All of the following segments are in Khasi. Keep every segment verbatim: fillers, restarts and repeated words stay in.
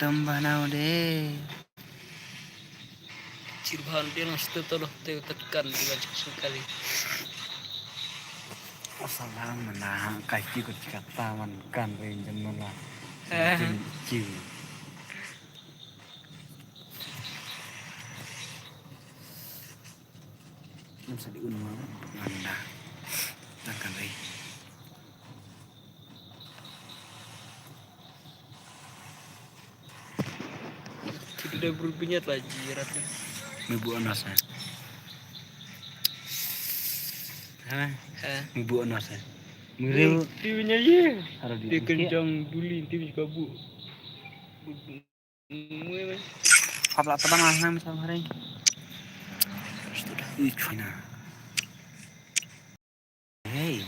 Dum banau de. Chir bhan de nang sete tolo te tekan di bajak sengkali. Asal mana kai ki ko chikata man kan re jen mana. Eh. Jen ki. Nang sa di un mana. Nanda. Nang kan re. Tidak berbinyat lah jirat. Mibu anas eh. Ha? Ha? Mibu anas eh. Mibu. Ti binyat ye. Harus di. Dia kencang duli ti kabu. Mui mui. Hap lah tebang lah nang misal hari. Terus tu dah. Ih, China. Hey.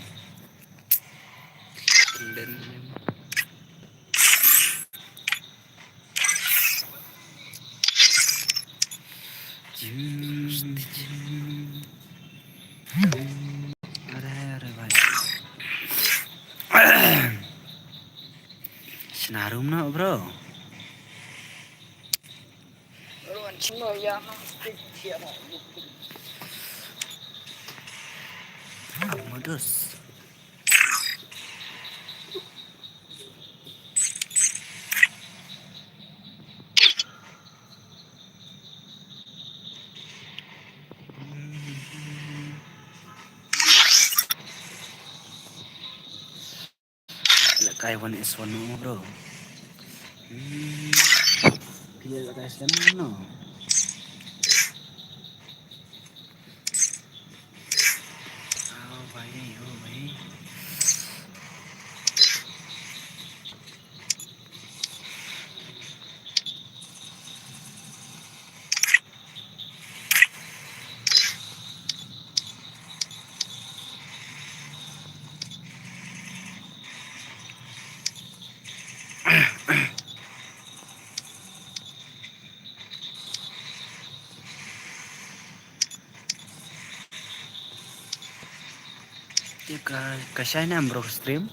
Kemudian Jim, jim. Are, are, bhai. Sinarum no, bro. Modus. Lehkai one is one no, bro. Hmm. Phi lehkai slem no. Oh, bhai, oh, bhai. Te ka, ka shai ne em bro stream?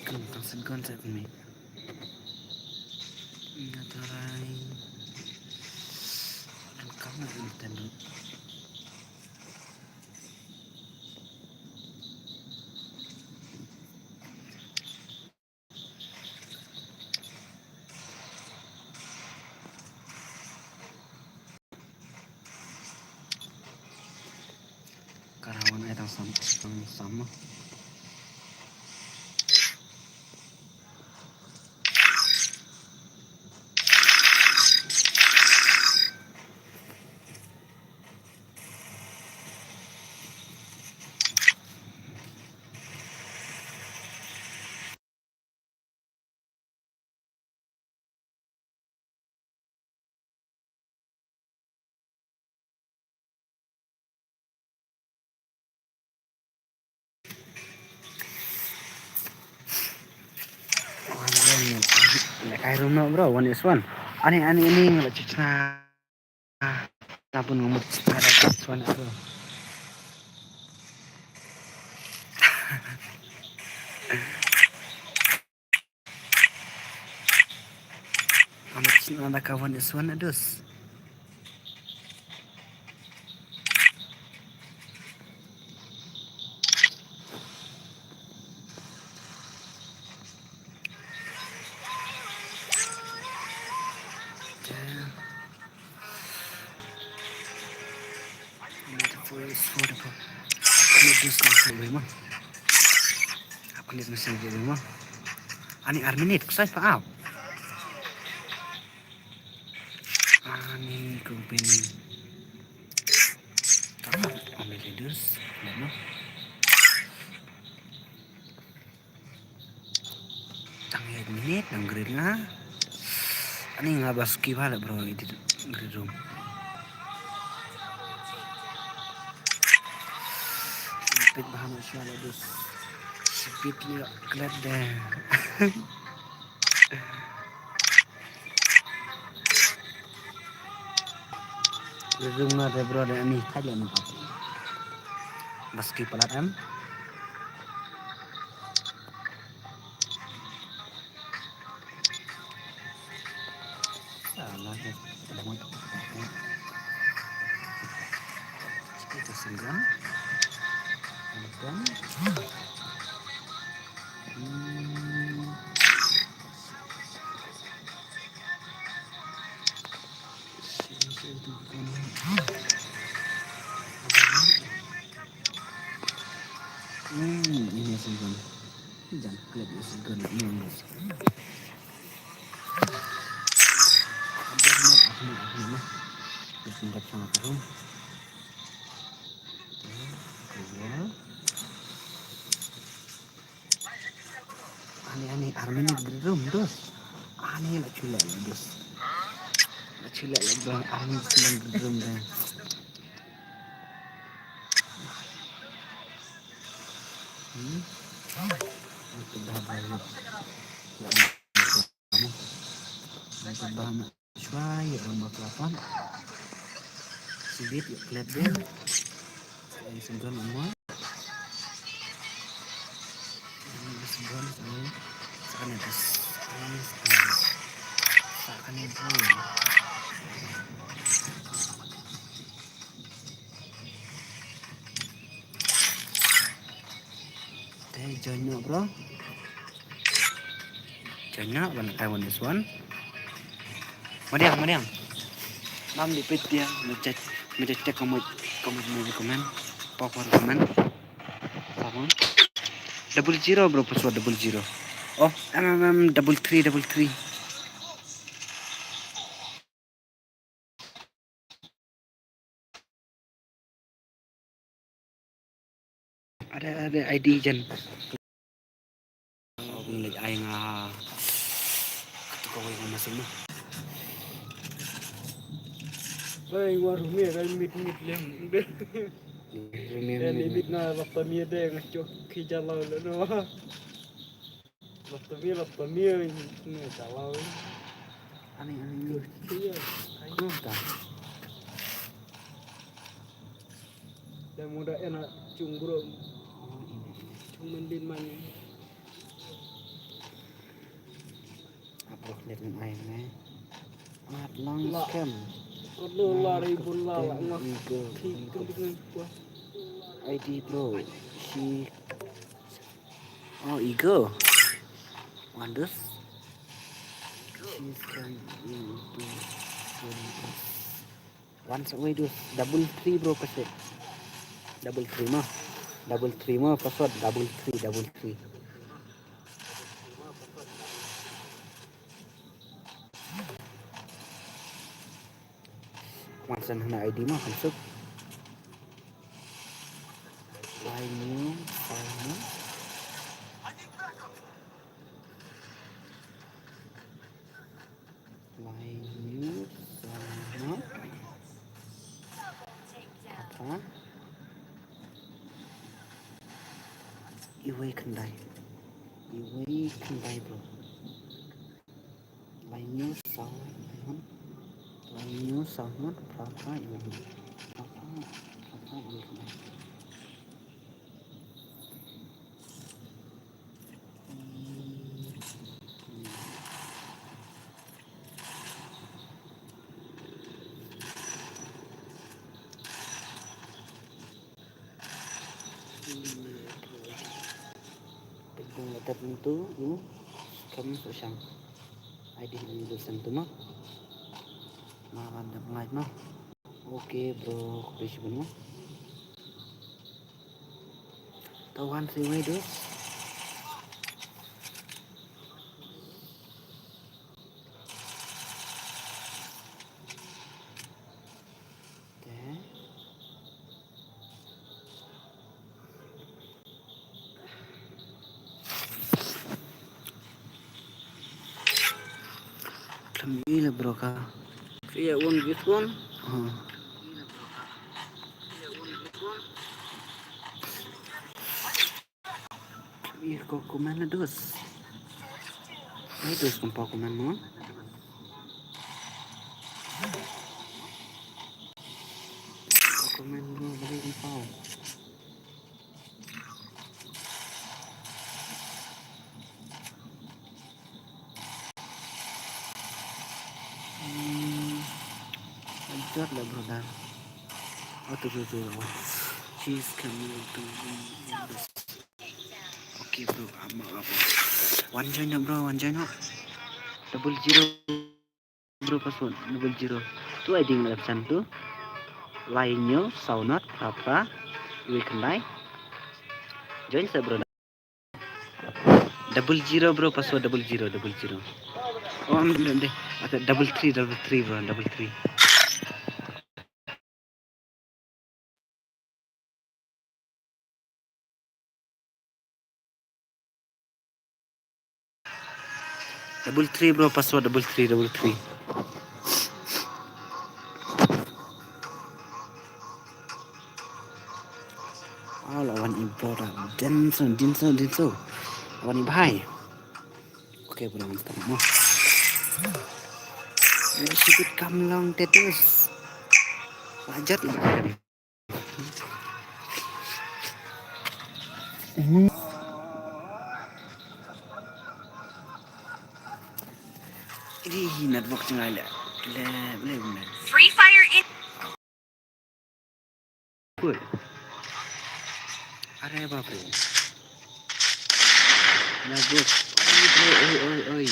Kan tang sen kan sa kumi. Nga tarai. An kam na an tenduk. Karawan ai tang sam, tang sam. Lehkai rum no bro, one is one. Ani, ani, ani, ngala chichna. Ah, tapun ngam mut ada suan aku. Amat sini ada kawan suan adus. Ani ar minit ksai pa ap. Ani company. Ani leaders. Lemo. Tang ïa minit dang grid nga. Ani nga ba suki ba la bro edit grid room. Bha ma shuwa la dus. Speed ïa klet de. Rum nga de bro de ani khaja na. Baski palat em. Salah de. Lamut. Kita singgan. Singgan. Hmm. Hmm, ini singgan. Jangan klik ya singgan ini. Ada nak, ada nak, ada nak. Dia tinggal sama terus. Kedua. Ani, ani, armin ni gerum dus. Ani la chula la dus. La chula la dus, armin sedang gerum dah. Hmm. Itu dah baik. Ya, itu dah. Shwa ïa ram ba klapa. Sibit ïa klet de. Ïa sengkon umwa. Ïa sengkon umwa. Sakane bus. Sakane bus. Sakane bus. Te join noh bro. Join noh ban kai wan this one. Madiang, madiang. Mam di pit dia, mecet, mecet cek komot, komot, mecet komen, pok wan komen. Sama. Double zero bro, password double zero. Oh, M M M double three double three. Ada, ada I D jen. Ong leh ai nga. Katu kawei nga masuk mah. Ai, war rumia, ai mit mit lem. Rumia, eh, mit, mit mit. Na laptop mia de nga chok ki jalo le no. Laptop mia, laptop mia, ni jalo. Ani, ani, ni. Iya. Kumta. Dah muda ena cung bro. Oh, ini, ini. Cung mendin mani. Apa net ni ai ni? At lang scam. Aduh, lari pun lala ngah. Ki kembing apa? I D bro. Si. Oh, ego. Wonders. Si scam. Once away dus double three bro, password. Double three mo. Double three mo, password double three, double three. Once na I D mo, kan suk. Lai new, file mo. Lai new, sama. Apa? Iwei khyndai. Iwei khyndai bro. Lai new, sama. Lai new, sama. Phra phra iwei khyndai. Phra phra, phra phra iwei khyndai. Tepung lekat ntu u kam sosang. Ai di ntu sentu ma. Ma ban dep ngai ma. Okay bro, khublei shibun mo. Tawan si wei dus. Te. Khlem i le bro ka. Iya, one with one. Hmm. Iya, bro ka. Iya, one with one. Ko comment na dus. Ai dus kumpa comment mo. Ko comment mo bagi kumpa. Hmm. Ajot lah brother. Oh tu tu tu. She's coming to me. Okay bro, ama apa? One join up bro, one join up. Double zero bro, password double zero. Tu I think lah pesan tu. Line nyo, saw not, pra pra. Wei kendai. Join sa bro. Double zero bro, password double zero, double zero. Oh, am deh, deh. Ada double three, double three bro, double three. Double three bro, password double three, double three. Oh, lawan i bro dah. Dinso, dinso, dinso. Lawan i bhai. Okay bro, mantap mo. Ayo sikit kam long tetus. Lajat lah. Ini network jngai le. Le, le, le. Free Fire in. Cool. Are bapre. Network. Oi, oi, oi, oi.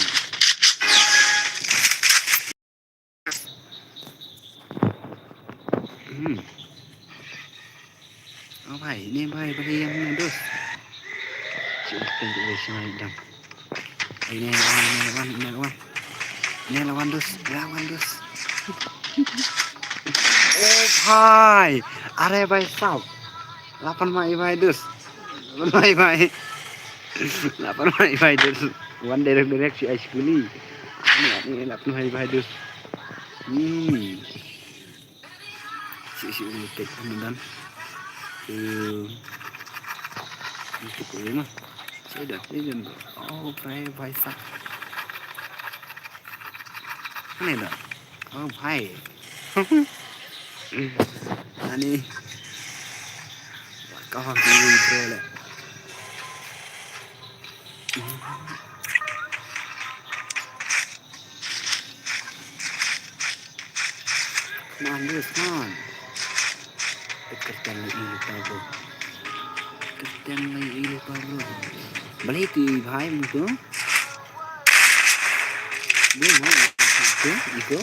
Hmm. Oh bhai, ini bhai bagi yang na dus. Cik, cik, cik, cik, cik, dang. Ini lawan, ini lawan, ini lawan. Ini lawan dus, lawan dus. Oh bhai, are bhai sab. Lapan mai bhai dus. Lapan mai bhai. Lapan mai bhai dus. One direct direct si ice kuli. Ini, ini lapan mai bhai dus. Hmm. Si, si, um, tek, um, dan. Eh, itu kau ni mah. Saya dah, saya dah. Oh, bhai, bhai sab. Mana dah? Oh, bhai. Ani. Kau hang tunggu bro lah. Come on, Bruce, come on. Kyrteng lei ïa i lypa bro. Kyrteng lei ïa i lypa bro. Balei tu i bhai mo tu? Bro mo tu i ko.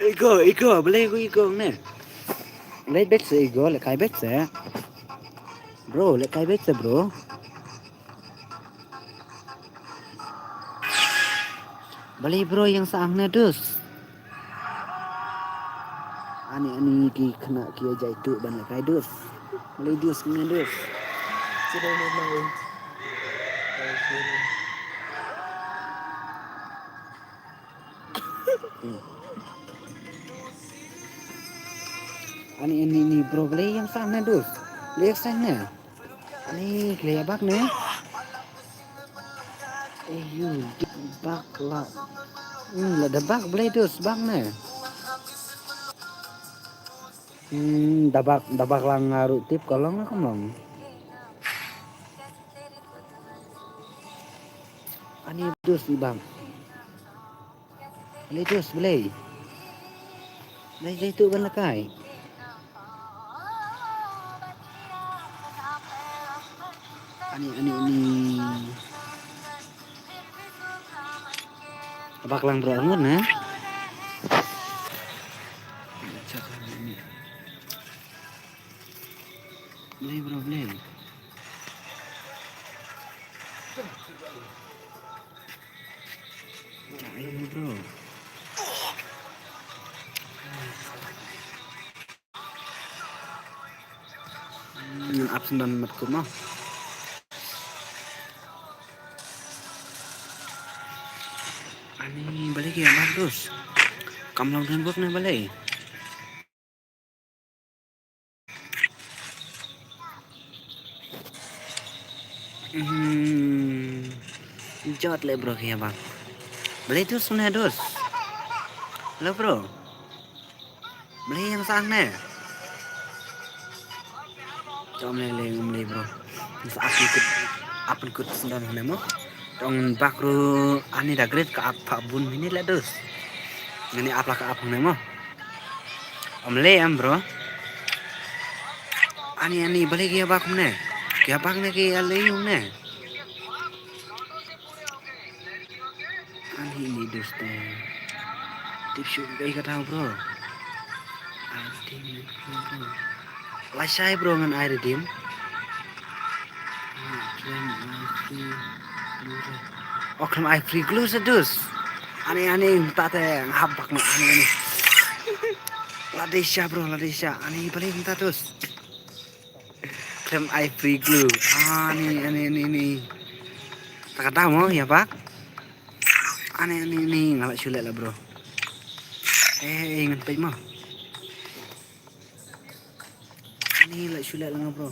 Ego, ego, balei ego, ego ne? Leh bet se ego, leh kai bet se. Bro, leh kai bet se, bro. Balei bro ïeng sah hangne dus. Ani ani ki khynnah ki ïa jai tuh ban leh kai dus. Balei dus hangne dus. Ani ani ani bro balei ïeng sah hangne dus. Balei ïeng sah hangne. Ani, ki la ïa bak ne? Ayu, dik bak la. Hmm, la da bak balei dus bak ne? Hmm, da bak, da bak lang nga ruh tip ka long ne kam long. Ani dus i bak. Balei dus, balei? Balei jai tuh ban leh kai? Ani, ani, ani. Bak lang bro, angut na. Balei bro, balei? Ayo bro. Syndon mat kum mo. Ani balei ki ïa bak dus. Kam long dang bok ne balei. Hmm. Jot le bro ki ïa bak. Balei dus ne dus. Hello bro. Balei ïa sah ne. Jom le le ngam le bro. Sa ap kut ap kut syndon ne mo. Tong bak ru ani da grit ka ap pa bun minit le dus. Ngani ap la ka ap ne mo. Om le em bro. Ani ani balei ki ïa bak ne. Ki ïa bak ne ki ïa le ne. Ani ni dus te. Tip shu bei ka tau bro. Ai redeem ni bro. Lashai bro ngan ai redeem. Khlem ai free glue. Oh khlem ai free glue sa dus. Ani ani mynta te ngam hap bak ma ani ani. Lade sha bro lade sha ani balei mynta dus. Khlem ai free glue. Ani ani ani ani. Ta ka dam mo ïa bak. Ani ani ani nga la shu leh la bro. Eh ngan peit mo. Ani la shu leh la nga bro.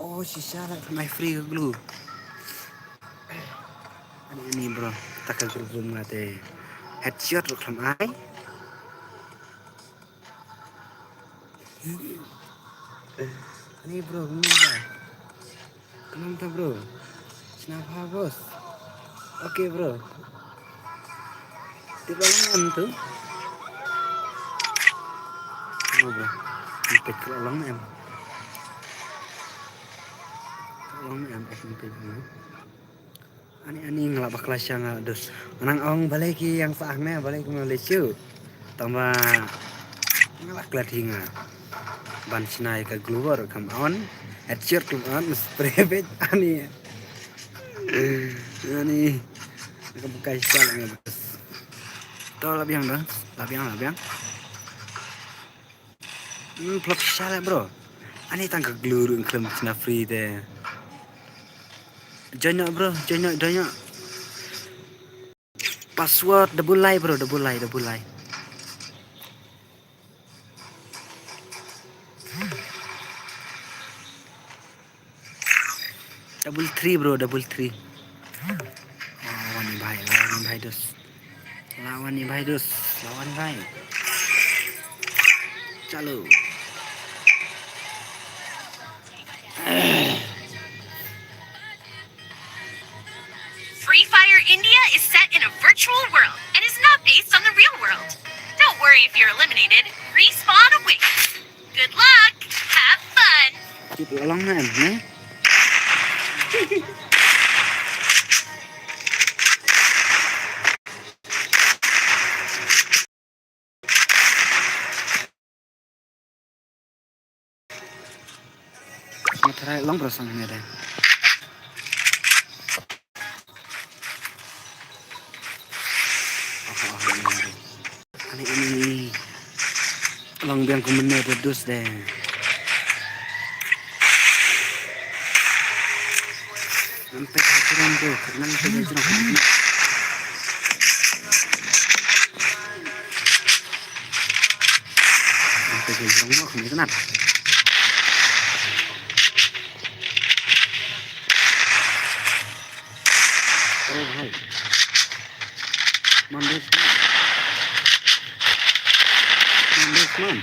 Oh shisha la khlem ai free glue. Ani ani bro. Ta ka glue nga te. Headshot la khlem ai. Ani bro, kumno ta? Kumno ta bro? Sna pha boss. Okay bro. Tip long em tu? Kumno bro? Tip long em? Long em? Ani ani nga la bakla sha nga dus. Nang ong balei ki ïa sah ne balei ki ma le shu. Tang ba nga la kla thi nga. Ban sna ïa ka glue kam on. Headshot kam on spray bit ani. Ani ka bukai sha nga dus. To la biang da, la biang la biang. Hmm, plop sha le bro. Ani tang ka glue ruh khlem sna free te. Join bro, join join. Password double lai bro, double lai, double lai. Double three bro, double three. Lawan ni bhai, lawan ni bhai dos. Lawan ni bhai dos, lawan bhai. Chalo. Free Fire India is set in a virtual world and is not based on the real world. Don't worry if you're eliminated, respawn awaits. Good luck! Have fun! Kit long na em ne. Matrai long berasang ne deh. Ani ani long biang kumne de dus de. Nampak hajrong tu, nampak hajrong. Nampak hajrong mo kumne kenat. Oh hai. Mandos man. Mandos man.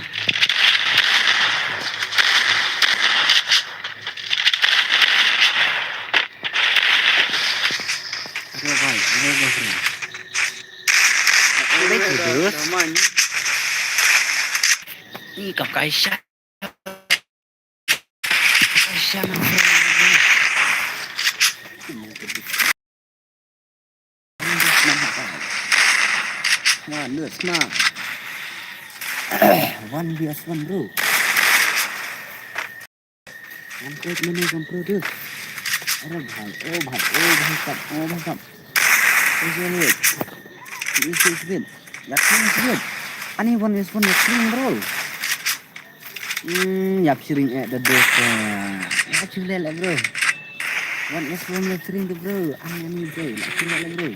Aduh hai, aduh hai. Aduh hai, aduh hai. Ih, kam kai sha. Come on, let's go. One v one, bro. One take mane kam pro tu. Arey bhai, oh bhai, oh bhai sab, oh bhai sab. This is it. This is it. That is it. Ani one v one, bro. Hmm, ïap shring eh da dos. Ïap shring leh bro. Wan es bro, ïap shring tu bro. Ani ani bro, ïap shring leh bro.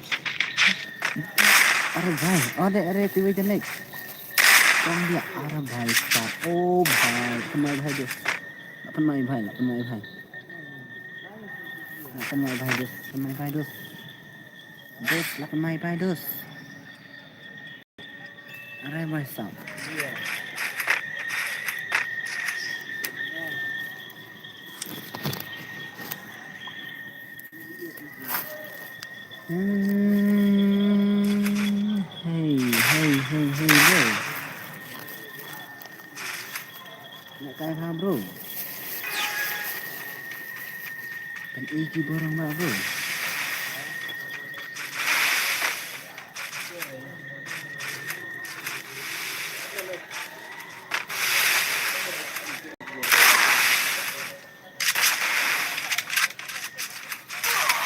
Are bhai, are are tu wei janek. Kong dia are bhai sat. Oh bhai, pynmai bhai dos. Pynmai bhai, pynmai bhai. Pynmai bhai dos, pynmai bhai dos. Dos, pynmai bhai dos. Are bhai sat. Hmm, hey, hey, hey, hey, hey, bro. Nak kai ha bro. Kan iki borang ba bro.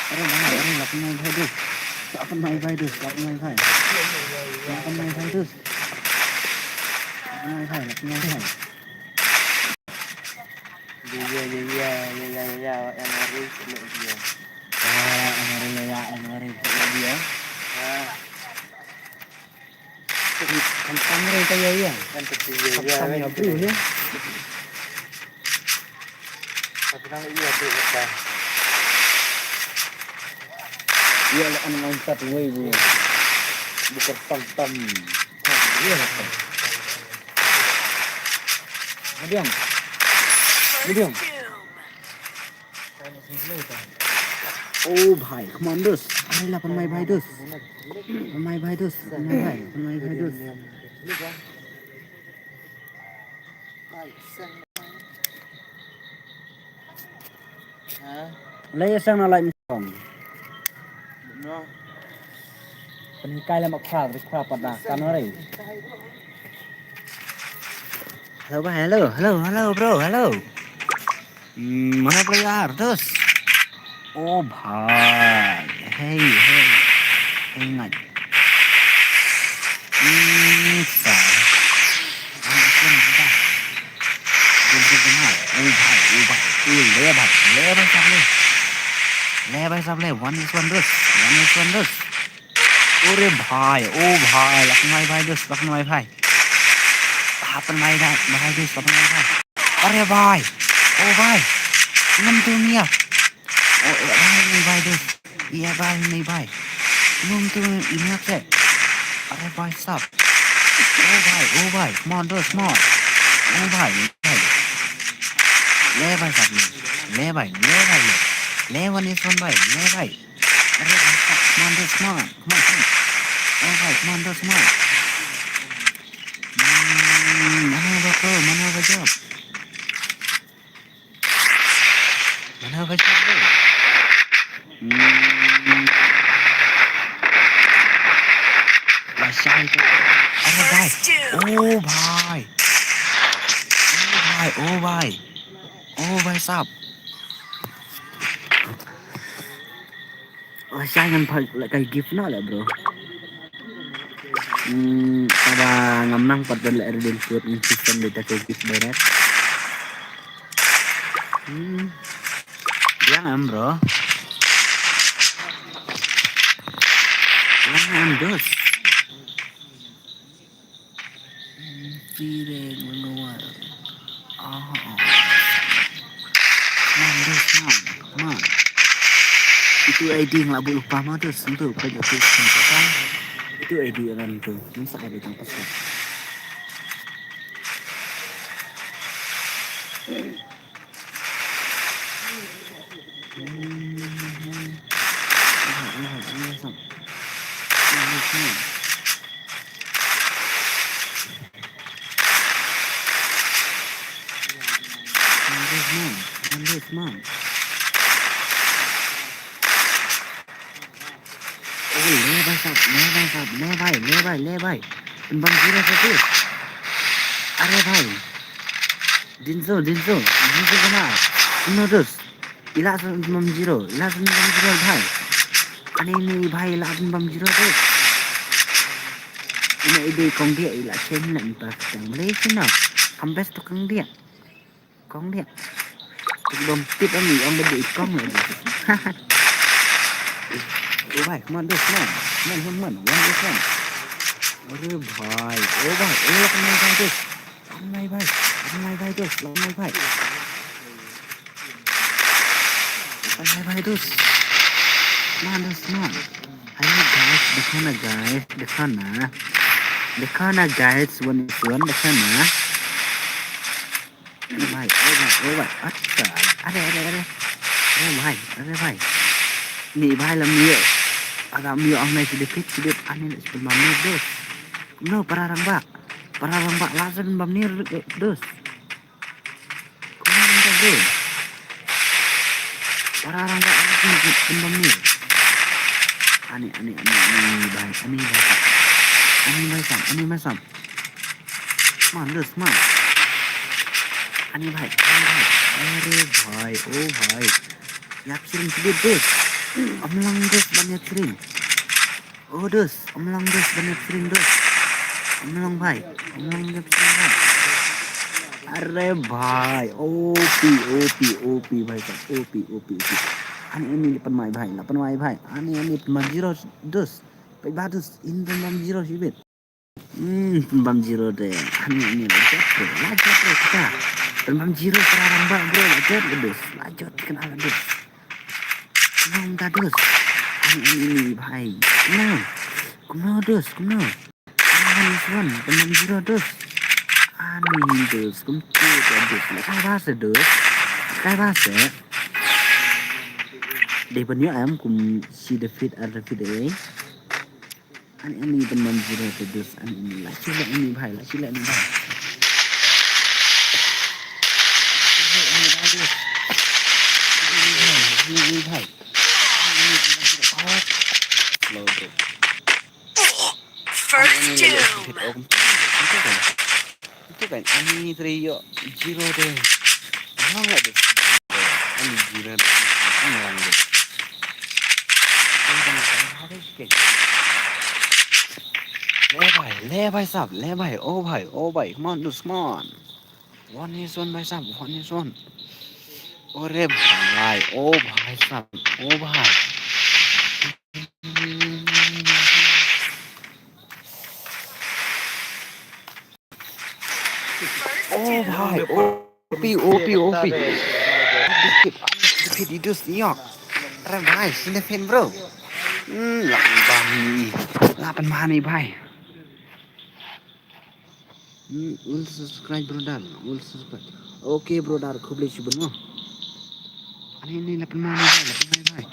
Are bhai, are la pynmai bhai dus. La pynmai bhai dus, la pynmai bhai. La pynmai bhai dus. La pynmai bhai, la pynmai bhai. Ya ya ya ya ya ya ya ya, yang hari kena dia. Ah, yang hari ya, yang hari kena dia. Ah. Kan tang re ka ya ya. Kan tang ya ya. Kan tang ya bro ya. Tapi nang iya tu kata. Iya lah, anu mantap wei bro. Bukan tam tam. Iya lah. Medium. Medium. Oh bhai, come on dos. Are la pynmai bhai dos. Pynmai bhai dos. Pynmai bhai. Pynmai bhai dos. Lai sang na lai msong. Pynhikai lem akra, akra pada kan ore. Hello bhai, hello, hello, hello bro, hello. Hmm, mana player? Dos. Oh bhai. Hey, hey. Hey ngai. Hmm, sa. Oh bhai, oh bhai, oh bhai, le bhai, le bhai sab le. Le bhai sab le, one is one dos, one is one dos. Ore bhai, oh bhai, la pynmai bhai dos, la pynmai bhai. La pynmai bhai, bhai dos, la pynmai bhai. Are bhai, oh bhai. Ngam tu mia. Oh, eh, bhai, bhai dos. Iya bhai, nei bhai. Num tu ini apa? Are bhai sab. Oh bhai, oh bhai, come on dos, come on. Oh bhai, bhai. Le bhai sab le. Le bhai, le bhai le. Le one is one bhai, le bhai. Are bhai sab, come on dos, come on. Come on, come on. Oh bhai, come on dos, come on. Hmm, mana ba ko, mana ba job? Mana ba job? Hmm. Ba shai ko. Are bhai. Oh bhai. Oh bhai, oh bhai. Oh bhai sab. Oh, shai ngan phah la kai gift na la bro. Hmm, kaba ngam nang pat ban la er din kut ngan system data kai gift direct. Hmm. Yang em bro. Yang em dos. Free rank menguat. Ah. Come on, dos, come on, come on. Itu I D nga la buh lypa ma dos, sentuh ka jatuh sentuh. Itu I D kan tu. Masa I D tang pasal. Oh, le bhai sab, le bhai sab, le bhai, le bhai, le bhai. Pynbam zero satu. Are bhai. Dinso, dinso, dinso kena. Uno, dos. Ila sa pynbam zero, ila sa pynbam zero bhai. Ani ni bhai ila sa pynbam zero tu. Ina i dei kong dia ila chen na impas tang. Boleh sino. Kambes tu kong dia. Kong dia. Bom tip ami ong bedi kong lagi. Oh bhai, come on, dos, come on. Come on, come on, come on. One dos, one. Are bhai, oh bhai, oh, la kan mai bhai, dos. La kan mai bhai, la kan mai bhai, dos. La kan mai bhai. La kan mai bhai, dos. Come on, dos, come on. Ayo guys, dekho na guys, dekho na. Dekho na guys, one is one, dekho na. Ayo bhai, ayo bhai, ayo bhai. Acha. Are, are, are. Ayo bhai, are bhai. Ni bhai la mio. Ada mio ang nai sidipit, sidip ani la sipin bam ni, dos. Kumno para rangbah. Para rangbah la sipin bam ni, dos. Kumno rangbah, dos. Para rangbah la sipin bam ni. Ani, ani, ani, ani bhai, ani bhai. Ani bhai sam, ani bhai sam. Man, dos, man. Ani bhai, ani bhai. Are bhai, oh bhai. Ïap sring kdit, dos. Amlang, dos, ban ïap sring. Oh, dos, amlang, dos, ban ïap sring, dos. Amlang bhai, amlang ïap sring bhai. Are bhai, O P, O P, O P bhai sab, O P, O P, O P. Ani, ani la pynmai bhai, la pynmai bhai. Ani, ani pynmai zero, dos. Peit bha, dos, in pynmai zero shibit. Hmm, pynbam zero de. Ani, ani, la jot de. La jot de kita. Pynbam zero para rangbah bro, la jot de, dos. La jot kena la, dos. Kumno da, dos. Ani, ani, ani bhai. Kumno. Kumno, dos, kumno. Ani, ani, suan. Pynbam zero, dos. Ani, dos. Kumtu de, dos. La kai base, dos. Kai base. Dei pynïoh em kum shi defeat ar defeat eh. Ani, ani pynbam zero te, dos, ani, ani. La shu leh ani bhai, la shu leh ani bhai. Ani bhai, dos. Ani bhai, ani bhai. Slow, bro. First doom. Ito kan, ani three ïoh zero de. Nang la de. Ani zero de. Nang la de. Le bhai, le bhai sab, le bhai, oh bhai, oh bhai, come on, dos, come on. One is one bhai sab, one is one. Ore bhai, oh bhai sab, oh bhai. Oh bhai, O P, O P, O P. Biscuit, biscuit, idus, iyok. Are bhai, sine phin, bro. Hmm, la pynbam ni. La pynbam ni bhai. Hmm, will subscribe, brother. Will subscribe. Okay, brother. Khublei shibun mo. Ani, ani, la pynmai bhai, la pynmai bhai.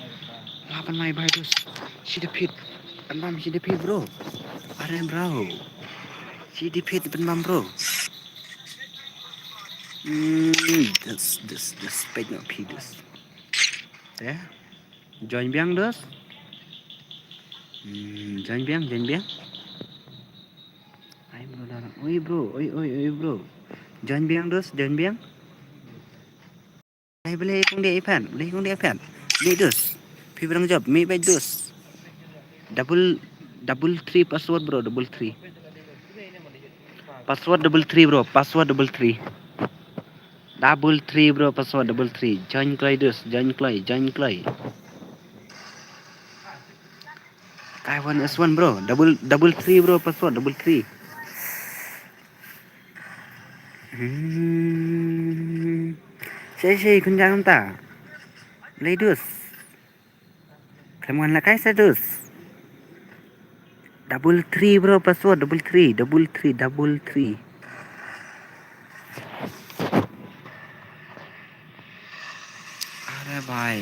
La pynmai bhai, dos. Shi defeat. Pynbam shi defeat, bro. Are, bro. Shi defeat pynbam, bro. Hmm, dos, dos, dos. Peit noh phi, dos. Eh? Join biang, dos. Hmm, join biang, join biang. Ai, bro, darang. Oi, bro. Oi, oi, oi, bro. Join biang, dos. Join biang. Ai, boleh kong dia iPad. Boleh kong dia iPad. Mih, dos. Phi barang jop. Mih baik, dos. Double, double three password, bro. Double three. Password double three, bro. Password double three. Double three, bro. Password double three. Join kloi, dos. Join kloi. Join kloi. Taiwan S one, bro. Double, double three, bro. Password double three. Hmm. Sei, sei, kun jangan ta. Lay, dos. Khlem wan la kai sa, dos. Double three, bro. Password double three, double three, double three. Are bhai.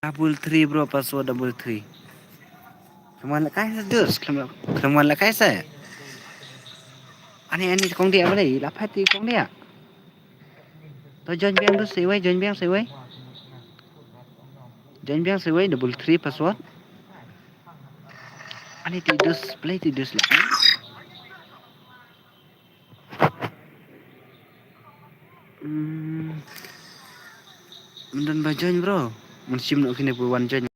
Double three, bro, password double three. Khlem wan la kai sa, dos, khlem, khlem wan la kai sa. Ani, ani kong dia balei, la phat ti kong dia. To join biang, dos, sei wei, join biang, sei wei. Join biang, sei wei, double three password. Ani ti, dos, balei ti, dos la. Hmm. Mynta ba join, bro. Mun sim no kine bu wan join.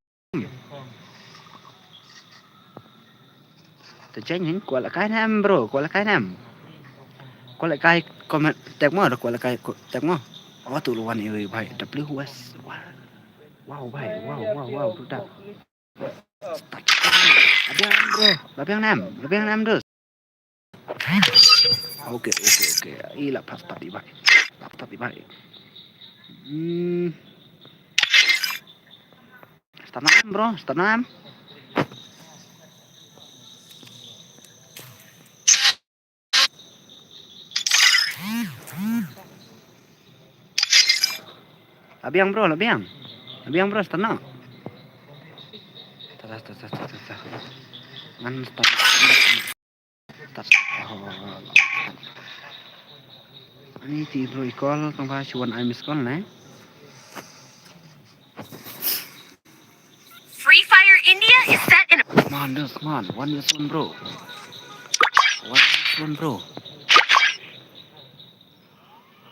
Te join hin, kwah lehkai ne em, bro, kwah lehkai ne em. Kwah lehkai comment tag mo, kwah lehkai ko-, tag mo. Oh, tu la wan iwei bhai, W S. Wow. Wow bhai, wow, wow, wow, tu dah. Start. La biang em, bro, la biang ne em, la biang ne em, dus. Okay, okay, okay. Ih, la pat start i bhai. La pat start i bhai. Hmm. Start ne em, bro, start ne em. La biang, bro, la biang. La biang, bro, start ne em. Tah, tah, tah, tah, tah, tah. Ngan start. Start. Oh. Ani ti bro i call, tang ba shu wan ai miss call ne. Free Fire India is set in. Come on, dus, come on. One is one, bro. One is one, bro.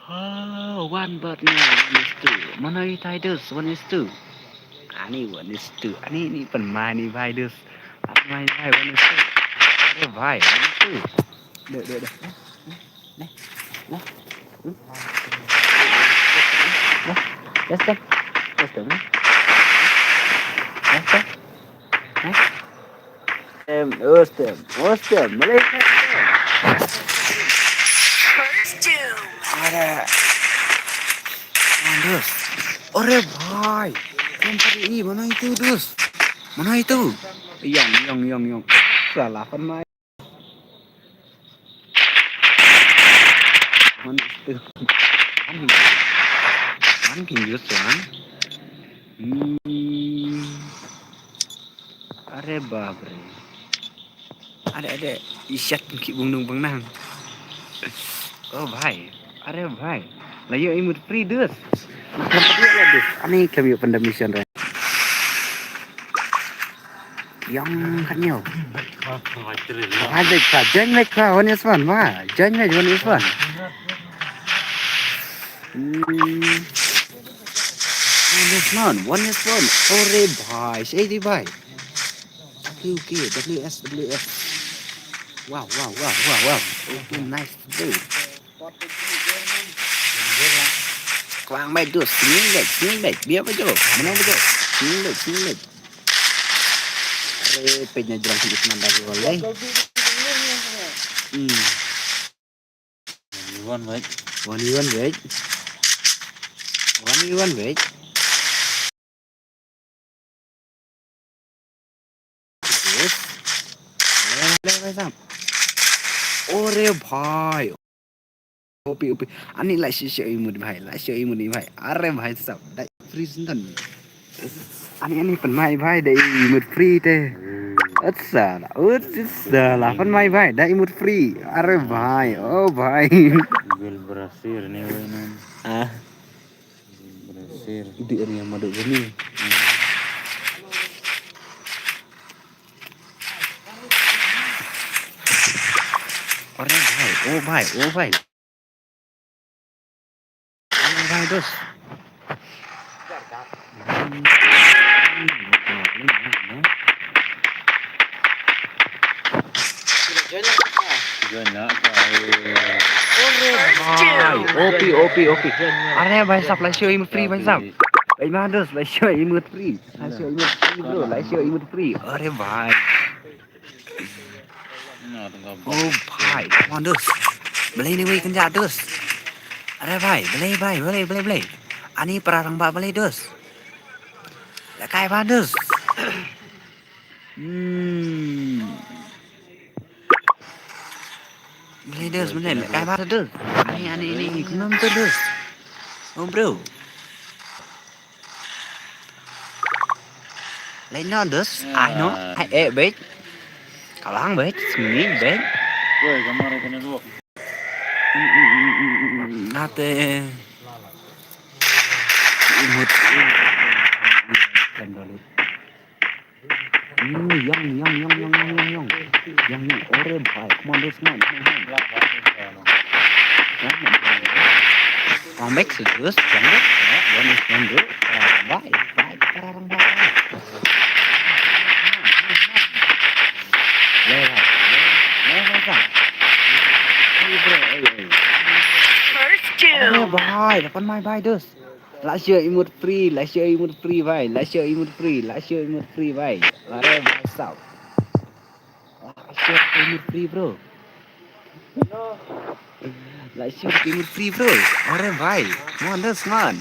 Oh, one but no, one is two. Mano i tai dus, one is two. Ani one is two. Ani ni pynmai ni bhai dus. Pynmai bhai, one is two. Are bhai, one is two. Deh, deh, deh. Deh, deh. Hmm? Deh, deh, deh. Deh, deh. Hah? Em, ostem, ostem, Malaysia. First doom. Ada. Mandus. Ore bhai. Tempat ini mana itu, dus? Mana itu? Yang, yang, yang, yang. Salah kan, mai. One is two. One, one can use one. Hmm. Are bapre. Are, are. Ishat ki bung nung bung nang. Oh bhai. Are bhai. La ïoh emote free dus. Ani khlem ïoh pandemic re. Yang kat nyo. Wah, dek pa, join lek pa, one is one, wah, join lek, one is one. Hmm. One is one, one is one. Ore bhai, shei di bhai. W K, W S, W S. Wow, wow, wow, wow, wow. Okay, nice, bro. Kwang bai dus, sini lek, sini lek. Biar apa jo? Mana apa jo? Sini lek, sini lek. Are pej na jrong sini senan dah boleh. Hmm. One v one, mate. One v one, mate. One v one, mate. Yes. Leh, leh, leh, leh. Ore bhai. Opi, opi. Ani la shisha imut bhai, la shisha imut bhai. Are bhai sab, dai free sintan. Ani, ani pynmai bhai, dai imut free te. Atsa, atsa, la pynmai bhai, dai imut free. Are bhai, oh bhai. Bil Brazil ni wei nan. Ah. Brazil. Di area maduk gini. Ore bhai, oh bhai, oh bhai. Oh bhai, dos. Join lah, eh. Ore bhai, opi, opi, opi. Are bhai sab, la shisha imut free bhai sab. Bhai ma dos, la shisha imut free. La shisha imut free, bro, la shisha imut free. Are bhai. Oh bhai, come on, dos. Balei ni wei kynja, dos. Are bhai, balei bhai, balei, balei, balei. Ani para rangbah balei, dos. Lehkai bha, dos. Hmm. Balei, dos, balei, lehkai bha, dos. Ani, ani, ani, kumno to, dos. Oh bro. Lei no, dos, ai no, ai eh, bej. Kalang, bej, sini, bej. Woi, kamar kena dua. Nate. Imut. Yang, yang, yang, yang, yang, yang, yang. Yang, yang, ore bhai, come on, dos, man, man, man. Come back, dos, come back. One is one, dos. Bye, bye. Arang ba. Leh ba. Leh ba. Hey, bro, hey, hey. First kill. Arre bhai, lapan mai bhai, dos. Last year emote free, last year emote free bhai, last year emote free, last year emote free bhai. Arre bhai sab. Last year emote free, bro. Last year emote free, bro. Arre bhai, come on, dos man.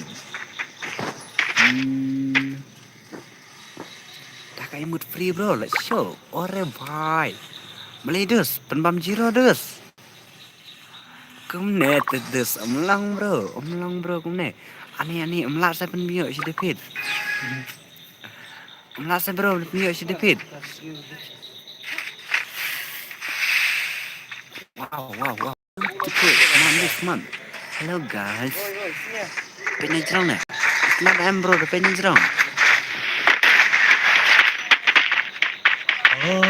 Hmm. Taka emote free, bro, let's show. Arre bhai. Malay, dos, pynbam zero, dos. Kumne te, dos, ym long, bro, ym long, bro, kumne. Ani, ani, ym lah sa pynbam ïoh shi depit. Ym lah sa, bro, pynbam ïoh shi depit. Wow, wow, wow. Cukup, come on, dos man. Hello, guys. Peit na jrong ne. It's not em, bro, da peit na jrong. Oh.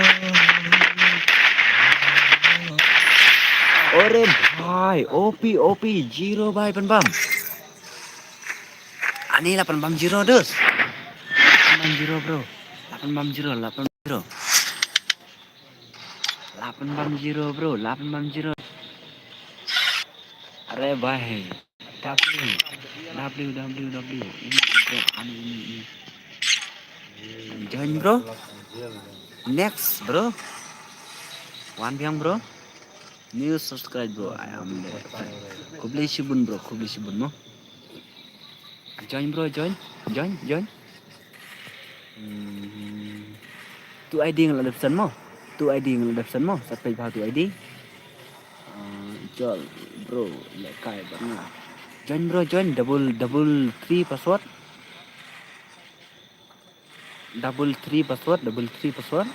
Arre bhai, O P, O P, zero bhai, pynbam. Ani la pynbam zero, dos. Pynbam zero, bro. La pynbam zero, la pynbam zero. La pynbam zero, bro, la pynbam zero. Arre bhai. W, W, W, W. Ini, bro, ani ini, ini. Join, bro. Next, bro. Wan biang, bro. New subscribe, bro. I am the fan. Khublei shibun, bro. Khublei shibun mo. Join, bro, join. Join, join. Hmm. Tu ID nga la dep send mo. Tu ID nga la dep send mo. Sa peit bha tu ID. Ah, jol, bro, lehkai bad nga. Join, bro, join. Double, double three password. Double three password, double three password.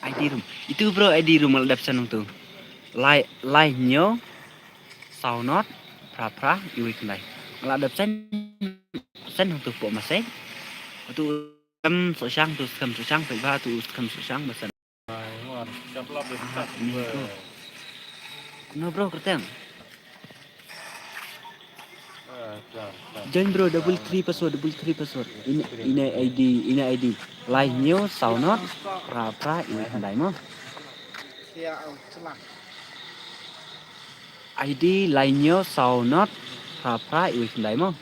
ID room. Itu, bro, ID room nga la dep send hangtu. Lai, lai hynñiew, saw not, phra phra, iwei khyndai. Nga la dep send, send hangtu pok message. Utu u skhem sohshang, utu u skhem sohshang, peit bha utu u skhem sohshang ba send. Kumno, bro, kyrteng? Join, bro, double three password, double three password. Ine, ine ID, ine ID. Lai hynñiew, saw not, phra phra, iwei khyndai mo. ID lai hynñiew saw not phra phra iwei khyndai mo.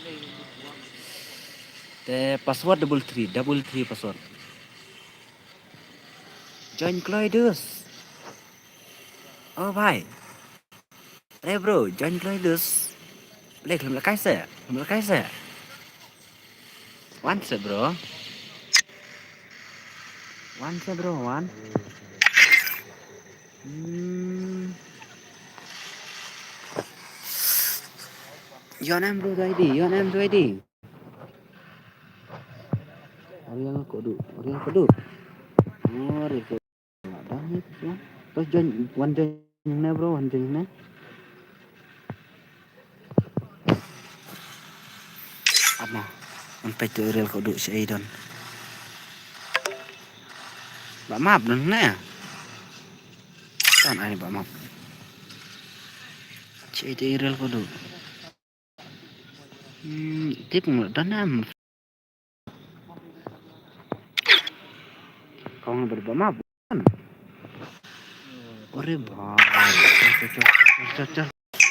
Te password double three, double three password. Join kloi dus. Oh bhai. Re bro, join kloi dus. Leh khlem lehkai se, khlem lehkai se. Wan se bro. Wan se bro, wan. Hmm. Ïoh ne em bro tu ID, ïoh ne em tu ID. Uriang ko du, uriang ko du. Uri ko. Dang ni tu. Terus join, wan join ne bro, wan join ne. Ap mo. Wan peit tu rel ko du shaei don. Ba map don ne. Ton ai ba map. Shaei te rel ko du. Hmm, tip ngut don ne. Kong ber ba map. Ore bhai.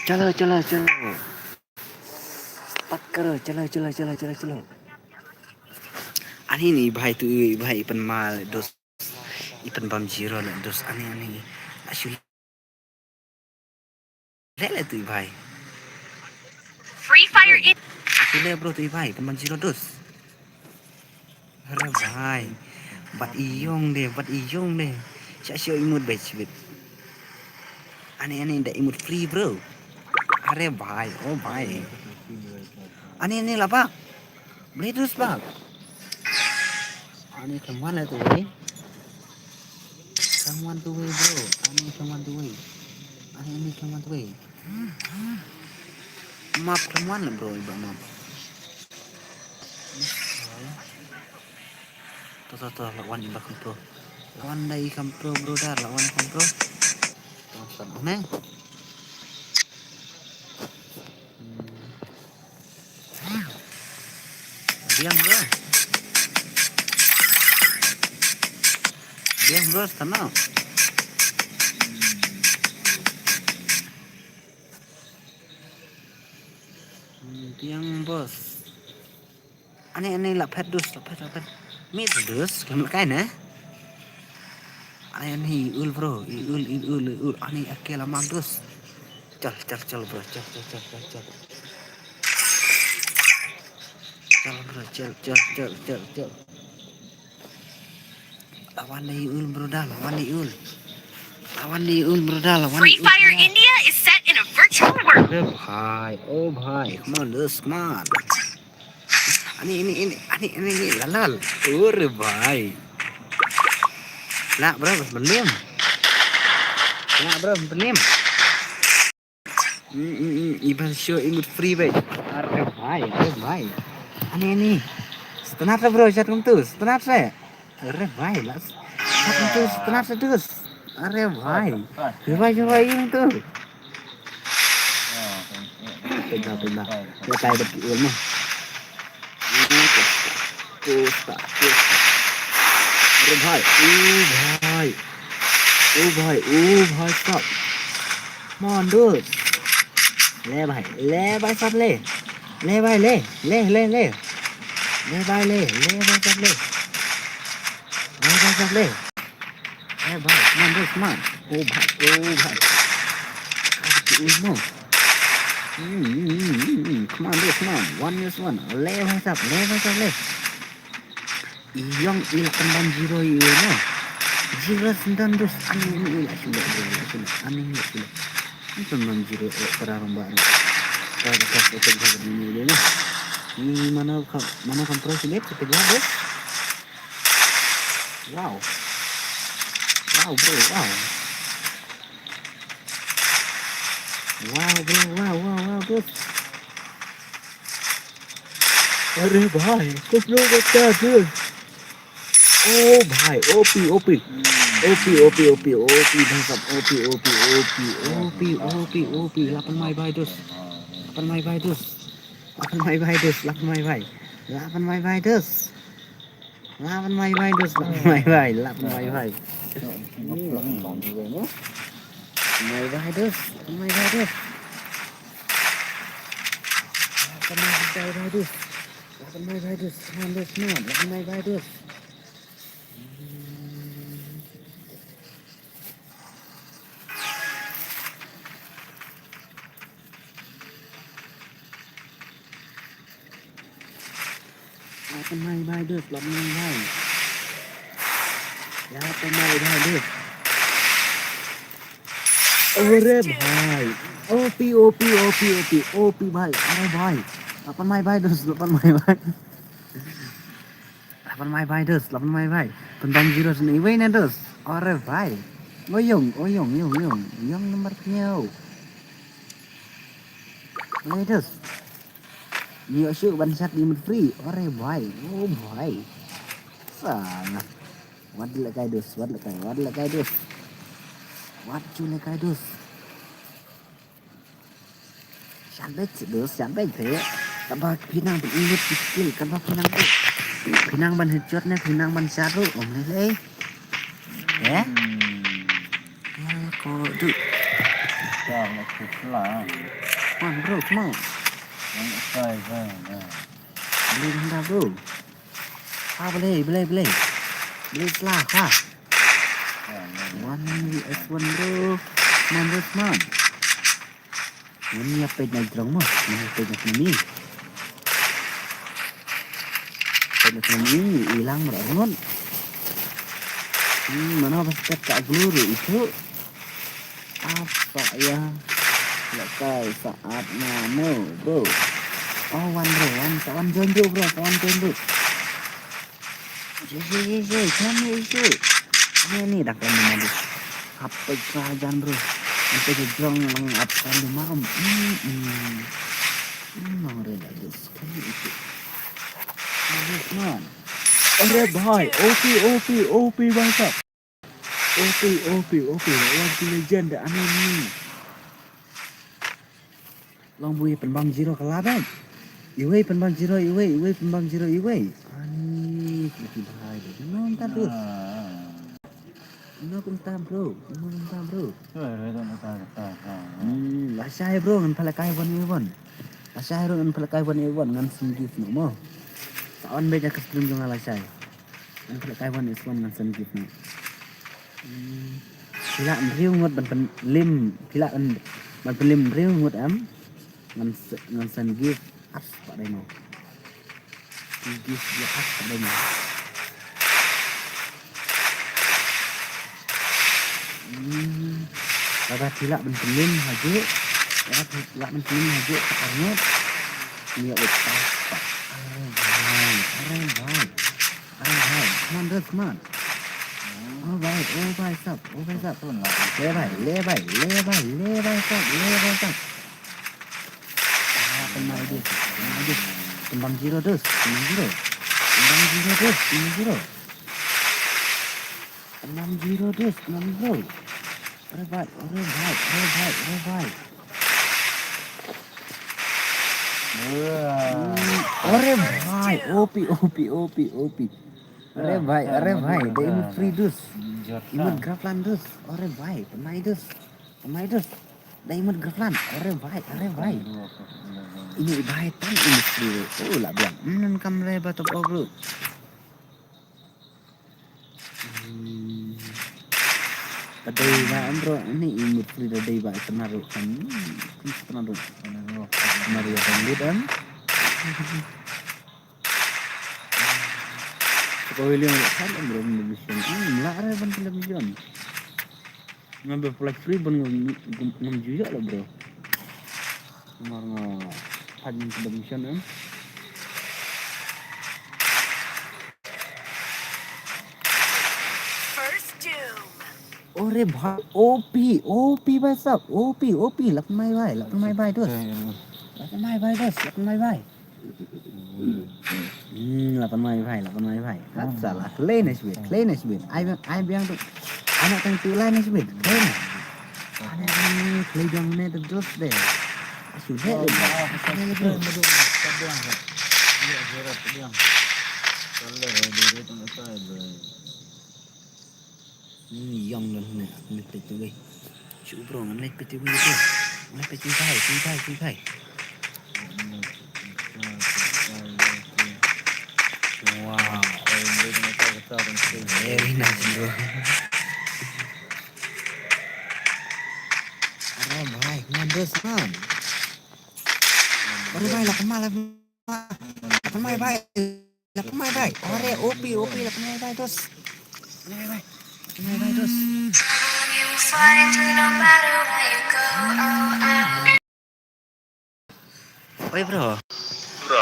Chalo, chalo, chalo. Pat karo, chalo, chalo, chalo, chalo, chalo. Ani ni bhai tu, bhai i pynmal dos. I pynbam zero na dos, ani, ani. Asu leh leh tu i bhai. Free Fire in. Asu leh bro tu i bhai, pynbam zero dos. Are bhai. Bat i ïong de, bat i ïong de. Sha sha imut bai chibit. Ani, ani da imut free bro. Are bhai, oh bhai. Ani, ani la bak. Bleh dus bak. Ani khlem wan leh tu wei. Khlem wan tu wei bro. Ani khlem wan tu wei. Ani, ani khlem wan tu wei. Map khlem wan leh bro, i ba map. To, to, to, la wan i ba kham pro. La wan da i kham pro bro, da la wan kham pro. To, to, ne. Hmm. Yang bro. Yang bro, sana. Yang bos. Ani, ani, la phet dus, la phet, la phet. Mi dus, kam kai ne? Ani, ani, ul bro, i ul, i ul, i ul. Ani, ake la mam dus. Chal, chal, chal bro, chal, chal, chal, chal, chal. Chal bro, chal, chal, chal, chal, chal. Lawan dei ul bro da, lawan dei ul. Lawan dei ul bro da, lawan Free dei ul Fire bro da. India is set in a virtual world. Re bhai, oh bhai, come on, let's come on. Ani, ani, ani, ani, ani, ani, lalal. Oh re bhai. La bro, bas belim. La bro, bas belim. Mm, mm, mm, iban show imut free bai. Are bhai, are bhai. Ani, ani. Setenat re bro, jat kum tu. Setenat re. Are bhai, la. Jat kum tu, setenat re dus. Are bhai. Jumpa, jumpa yung tu. Tengah, tengah. Ya, tai baki ilmu. Costa, Costa. Are bhai, oh bhai. Oh bhai, oh bhai, stop. Come on, dude. Le bhai, le bhai, stop le. Le bhai, le, le, le, le. Le bhai, le, le bhai, stop le. Le bhai, stop le. Le bhai, come on, dude, come on. Oh bhai, oh bhai. Stop the ilmu. Hmm, hmm, hmm, hmm, hmm. Come on, dude, come on. One is one. Le bhai, stop, le bhai, stop le. Ïong i la pynban zero ïa u mo. Zero sendon dus. Ani, ani, i la shu leh, i la shu leh. Ani, i la shu leh. Ni pynban zero, eh, para rangbah. Para ka ka ka ka ni ni ni. Ni mana ka, mana ka pro sini, kita lihat deh. Wow. Wow, bro, wow. Wow, bro, wow, wow, wow, bro. अरे भाई, कुछ लोग बता दो। ओ भाई, ओपी, ओपी। ओपी, ओपी, ओपी, ओपी, भाई साहब, ओपी, ओपी, ओपी, ओपी, ओपी, ओपी, lapan mai bhai dus। Lapan mai bhai dus। Lapan mai bhai dus, lapan mai bhai। Lapan mai bhai dus। Lapan mai bhai dus, lapan mai bhai, lapan mai bhai. Mai bhai dus, lapan mai bhai dus. Lapan mai bhai dus. Lapan mai bhai dus. Come on, dus, come on. Lapan mai bhai dus. Lapan mai bhai dus, lapan mai bhai. Lapan mai bhai dus. अरे भाई, ओपी, ओपी, ओपी, ओपी, ओपी भाई, अरे भाई, lapan mai bhai dus, lapan mai bhai. Lapan mai bhai dus, lapan mai bhai. Pynban zero sini, wei ne dus. Are bhai. O ïong, o ïong, ïong, ïong. Ïong number pynïaw. Wei dus. Ni o shu ban shot di mut free. Are bhai. O bhai. Sana. Wat lehkai dus, wat lehkai, wat lehkai dus. Wat ju lehkai dus. Shot beit dus, shot beit te. Kaba phi nang ban injure ki skill, kaba phi nang tu. Phi nang ban headshot ne, phi nang ban shot ruh, ym lei lei. Eh? Kal ko du. Come on, bro, come on. Beli handa, bro. Ah, beli, beli, beli. Beli selah, ha. One v one, bro. Come on, bro, come on. Ngan ïa peit na jrong mo, ngan ïa peit na kmie. Peit na kmie, i lang mar arngut. Hmm, mano ba step ka glue ruh itu. Apa ïa? Lehkai saat na mo, bro. Oh, wan, bro, wan, sa wan join, bro, bro, sa wan join, bro. Ye, ye, ye, ye, khlem ye, ye. Ni, ni, dak khlem madu. Hap peit ka jan, bro. Ante ke jrong lang ap kan di maram. Hmm, hmm. Hmm, nang re la dus. Khlem ye, ye. Yes, man. अरे भाई, ओपी, ओपी, ओपी भाई साहब। ओपी, ओपी, ओपी, wan ki legend ani ni. Long bui pynbang zero ka la bang. Iwei pynbam zero, iwei, iwei pynbam zero, iwei. Ani, ki bhai, no kumta dus. No kumta bro, no kumta bro. Hmm, lashai bro, ngan pynlehkai one v one. Lashai bro, ngan pynlehkai one v one, ngan send gift noh mo. Sa wan beit ha ka stream jong nga lashai. Ngan pynlehkai one v one, ngan send gift noh. Hmm. Phi lah hynriew ngut ban pynlim, phi lah ban pynlim hynriew ngut em. Ngan s-, ngan send gift ar spah diamond. Gift ïa ar spah diamond. Hmm. Lada phi lah ban pynlim hajuh, lada phi lah ban pynlim hajuh sa ar ngut. Ngi ïa ar spah. Arai bhai, arai bhai. Arai bhai, come on, dude, come on. Oh bhai, oh bhai sab, oh bhai sab. Le bhai, le bhai, le bhai, le bhai sab, le bhai sab. Ah, pynmai dus, pynmai dus. Pynbam zero dus, pynbam zero. Pynbam zero dus, pynbam zero. Pynbam zero dus, pynbam zero. Arai bhai, arai bhai, arai bhai, arai bhai. Hmm, arai bhai, O P, O P, O P, O P. Arai bhai, arai bhai, da emote free dus. Emote Grapland dus. Arai bhai, pynmai dus. Pynmai dus. Da emote Grapland. Arai bhai, arai bhai. Ini bhai tang emote free. Oh, la biang. Hmm, kam re ba top bro. Hmm. Ka dei ba em bro, ini emote free da dei ba tynat ruh kan. Tynat ruh. Tynat ruh kan lit em. Ko William kan em bro, mission. Hmm, la re ban television. Nga ba flag free ban ngam, ngam, ngam ju ïoh la bro. Namar nga phan ïa ka mission em. First doom. Ore bhai, O P, O P bhai sab, O P, O P, la pynmai bhai, la pynmai bhai dos. La pynmai bhai dos, la pynmai bhai. Hmm, la pynmai bhai, la pynmai bhai. Hat sa la klei ne shibit, klei ne shibit. Ai biang, ai biang tu. Anak tang tu lai ne shibit. Klei ne. Ai, klei biang ne tu dos de. Asu de. Ni yong don ne, ngan leit peit tu wei. Shu bro, ngan leit peit tu wei tu. Ngan leit peit tu wei, tu wei, tu wei. Wow. Very nice bro. Aram bhai, ngan dos man. Aram bhai, la kamal la. La pynmai bhai. La pynmai bhai. Ore, O P, O P, la pynmai bhai dos. La pynmai bhai. La pynmai bhai dos. Oi bro. Bro.